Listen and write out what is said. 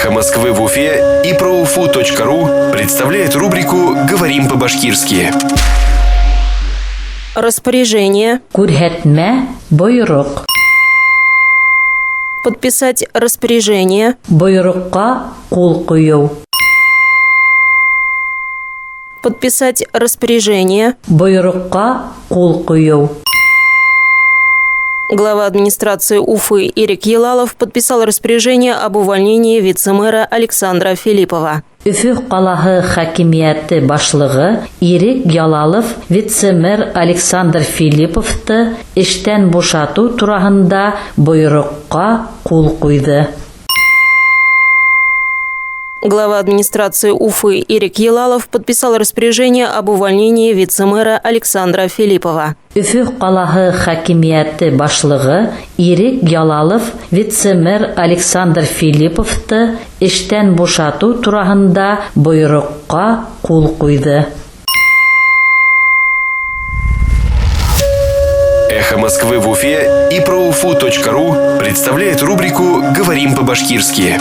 «Эхо Москвы» в Уфе и проуфу.ру представляет рубрику «Говорим по-башкирски». Распоряжение. Күрһәтмә, бойороҡ. Подписать распоряжение. Бойороҡҡа ҡул ҡуйыу. Подписать распоряжение. Бойороҡҡа ҡул ҡуйыу. Глава администрации Уфы Ирек Ялалов подписал распоряжение об увольнении вице-мэра Александра Филиппова. Өфө ҡалаһы хакимиәте башлығы Ирек Ялалов вице-мэр Александр Филипповты эштән бушатыу тураһында бойороҡҡа ҡул ҡуйҙы. Глава администрации Уфы Ирек Ялалов подписал распоряжение об увольнении вице-мэра Александра Филиппова. Өфө ҡалаһы хакимиәте башлығы Ирек Ялалов вице-мэр Александр Филипповты эштән бушатыу тураһында бойороҡҡа ҡул ҡуйҙы. «Эхо Москвы» в Уфе и проуфу.ру представляет рубрику «Говорим по-башкирски».